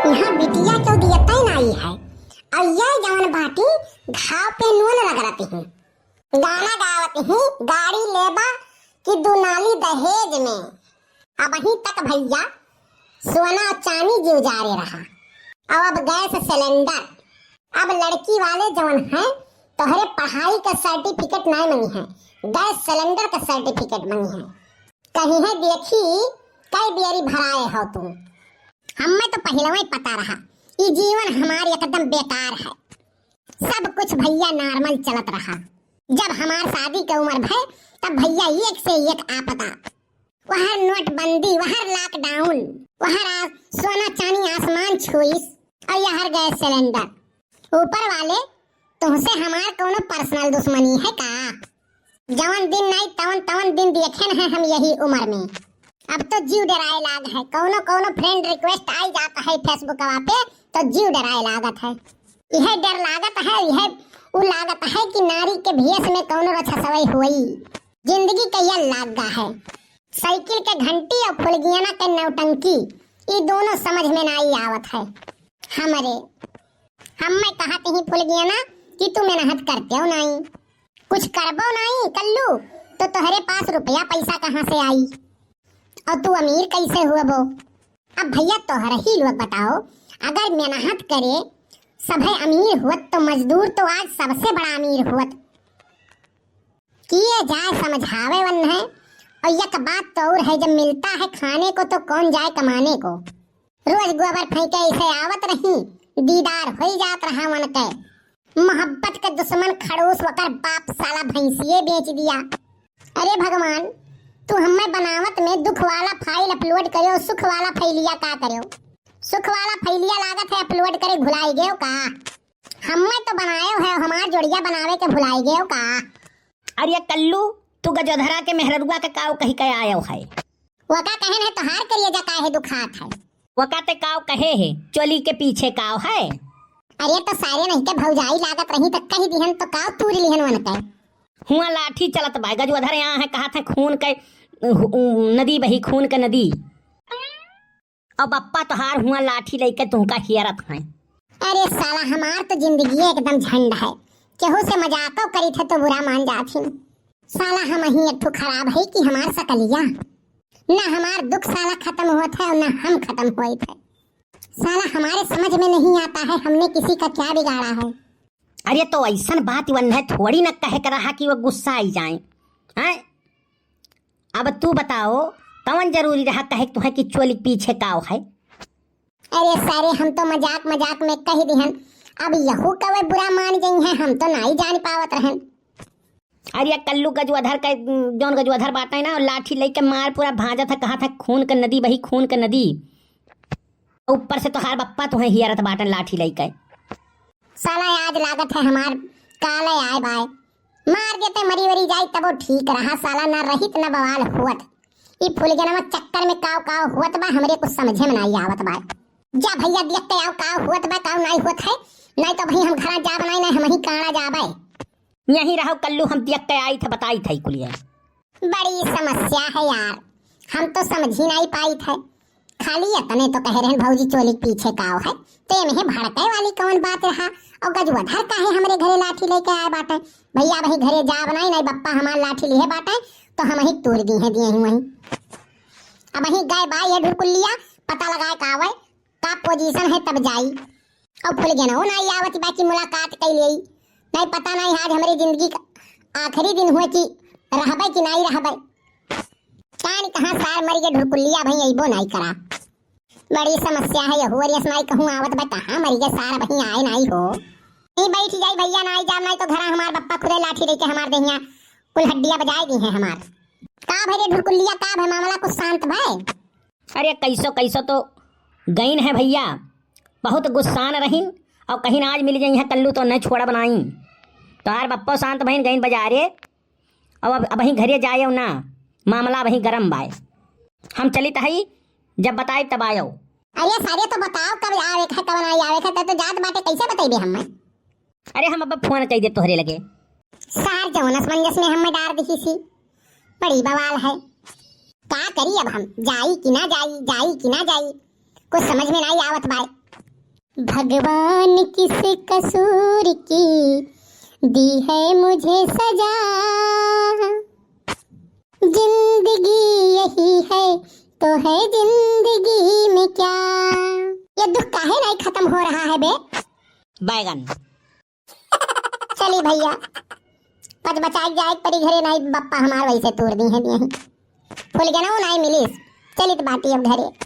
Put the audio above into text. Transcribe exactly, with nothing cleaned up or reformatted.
यहाँ बिटिया केउ दियतै नाई है, और ये जवन बाटी घाव पे नून रगरत ही, गाना गावत ही, गाड़ी लेबा कि दुनाली दहेज में। अबहीं तक भइया सोना चानी जिउ जारे रहा, और अब गैस सिलेंडर। अब लड़की वाले जवन हैं, तोहरे पढ़ाई का सर्टिफिकेट नाई मंगिहैं, गैस सिलेंडर का सर्टिफिकेट मंगिहैं। कहिहैं, देखी, कई बेरी भराए हो तू। हम्मे तो पहिलवै पता रहा, ई जीवन हमार एकदम बेकार है। सब कुछ भइया नॉर्मल चलत रहा। जब हमार शादी के उमर भय, तब भइया एक से एक आपदा। वहर नोटबंदी, वहर लॉकडाउन, वहर आ-, सोना चानी आसमान छुईस, और यहर गैस सिलेंडर। ऊपर वाले, तुहसे हमार कउनो पर्सनल दुश्मनी है का? जवन दिन नाई तवन तवन दिन देखेन है हम यही उमर में। अब तो जीव डराए लाग है। कउनो कउनो friend request आई जात है Facebookवा पे, तो जीव डराए लागत है। यह डर लागत है, यह उ लागत है कि नारी के भेष में कउनो रछसवई होई। जिंदगी कहिया लाग गा है। साइकिल के घंटी और फुलगियाना के नौटंकी, ई दोनों समझ में नाई आवत है। हमरे, हम्मे कहत ही फुलगियाना कि तू मेहनत करतेउ नाई, कुछ करबो नाई कल्लू, तो तोहरे पास रुपया पैसा कहाँ से आई? और तू अमीर कैसे हुअबो? अब भइया तोहर ही लोग बताओ, अगर मेहनत करे सभे अमीर हुअत तो मजदूर तो आज सबसे बड़ा अमीर हुअत। किए जाए समझावे वन है। और एक बात तो और है, जब मिलता है खाने को तो कौन जाए कमाने को। रोज गोबर फेंके ऐसे आवत रही, दीदार होई जात रहा वन के। मोहब्बत के दुश्मन खड़ूस वकर बाप साला भैंसिए बेच दिया। अरे भगवान, तू हमें बनावत में दुख वाला फाइल अपलोड करो, सुख वाला फैलिया का करो? सुख वाला फैलिया लागत है अपलोड करे भुलाई गयो का? हमें तो बनायो है, हमार जोड़िया बनावे के भुलाई गयो का? अरे कल्लू, तू गजोधरा के मेहररुआ के काव कही के आयो है? वका कहन है तोहार करिया जा काहे दुखात है? वका ते काव कहे है, चोली के पीछे काव है? अरे तो सारे नहीं के भौजाई लागत रही तो कही दिहन तो काव तूरी लिहन वन के। हुआ लाठी चलत बा, गजोधर यहाँ है, कहा था खून के, उ, उ, नदी बही, खून के नदी। अब बप्पा तोहार हुआ लाठी लइके तुहका हियरत हैं। अरे साला, हमार तो जिंदगी एकदम झंड है, केहू से मजाको करी थे तो बुरा मान जात ही। साला हम ही एक ठो खराब है कि हमार सकलिया, ना हमार दुख साला खत्म होत है और ना हम खत्म होइत है। साला हमारे समझ में नहीं आता है हमने किसी का क्या बिगाड़ा है। अरे तो ऐसन बात वन्हे थोड़ी न कहे के रहा कि वो गुस्सा आई जाए, हैं? अब तू बताओ, कवन जरूरी रहा कहे तुहे कि चोली के पीछे काव है? अरे सारे, हम तो मजाक मजाक में कह दिहन, अब यहू कवे बुरा मान गई हैं, हम तो नाई जान पावत रहन। अरे कल्लू गजोधर के, जौन गजोधर बाटे ना, लाठी लेके मार पूरा भाजत है, कहा था खून के नदी बही, खून के नदी। ऊपर से तोहार बप्पा तुहे हियरत बाटन लाठी लइके। साला आज लागत है हमार काले आए बाय। मार देते मरी वरी जाई तबो ठीक रहा, साला ना रहित ना बवाल हुअत। ई फुलगनवा चक्कर में काव काव हुअत बा, हमरे कुछ समझे में नाई आवत बा। जा भइया देख के आओ काव हुअत बा, काव नाई हुअत है, नाई तो भाई हम घरा जाब नाई, नाई हम ही काना जाबे। यहीं रहो कल्लू, हम देख के आई थे, बताई थे कुलिया। बड़ी समस्या है यार, हम तो समझ ही नाई पाई थे। खाली इतने तो कहे रहन भौजी चोली के पीछे काव है, तो एमे भड़के वाली कौन बात रहा? और गजोधर काहे हमरे घरे लाठी लेके आए बाटे? भइया अबही घरे जाब नाई, नाई बप्पा हमार लाठी लिहे बाटे, तो हम ही तूर दी है दिए ही वहीं। अबही गए बा ये ढुरकुलिया, पता लगाए का आवे, का पोजीशन है तब जाई। और फुलगनवो नाई आवत बा कि मुलाकात कई लेई। नाई पता नाई आज हमरे जिंदगी का आखिरी दिन हुए कि रहबे कि नाई रहबे। कान कहाँ सार मर गए ढुरकुलिया भाई अइबो नाई करा। बड़ी समस्या है यहू अरियस नाई कहूँ आवत बा कहाँ मर गए सार भाई आए नाई हो। ई बैठ जाई भइया नाई जाब नाई तो घरा हमार बप्पा खुदे लाठी लेके हमार देहिया कुल हड्डिया बजाए दी है हमार। का भरे ढुरकुलिया का भे मामला कुछ शांत भे? अरे कैसो कैसो तो गईन है भइया, बहुत गुस्सान रहीन और कहिन आज मिल जइहैं कल्लू तो नहीं छोड़ब नाई। तोहार बप्पो शांत भइन गईन बजारे, अब, अब, अबहीं घरे जाए ना, मामला अबहीं गरम बाय। हम चलित हई, जब बताए तब आयो। अरे सारे तो बताओ कब आवे है, कब नाई आवे है, तो, तो जात बाटे कैसे बतइबे हमें? अरे हम अब फोन कई दे तोहरे लगे। सार जौन असमंजस में हमें डार दिही सी, बड़ी बवाल है। का करी अब हम, जाई कि ना जाई, जाई कि ना जाई, कुछ समझ में नाई आवत बाय। भगवान किस कसूर की दी है मुझे सजा, जिंदगी यही है तो है जिंदगी में क्या। ये दुख काहे नहीं खत्म हो रहा है बे? बैगन। चली भैया, पच बचाए जाए परी घरे, नहीं बप्पा हमार वैसे तूर दी है दिए। फुलगेनौ नहीं मिलिस, चलित बाटी अब घरे।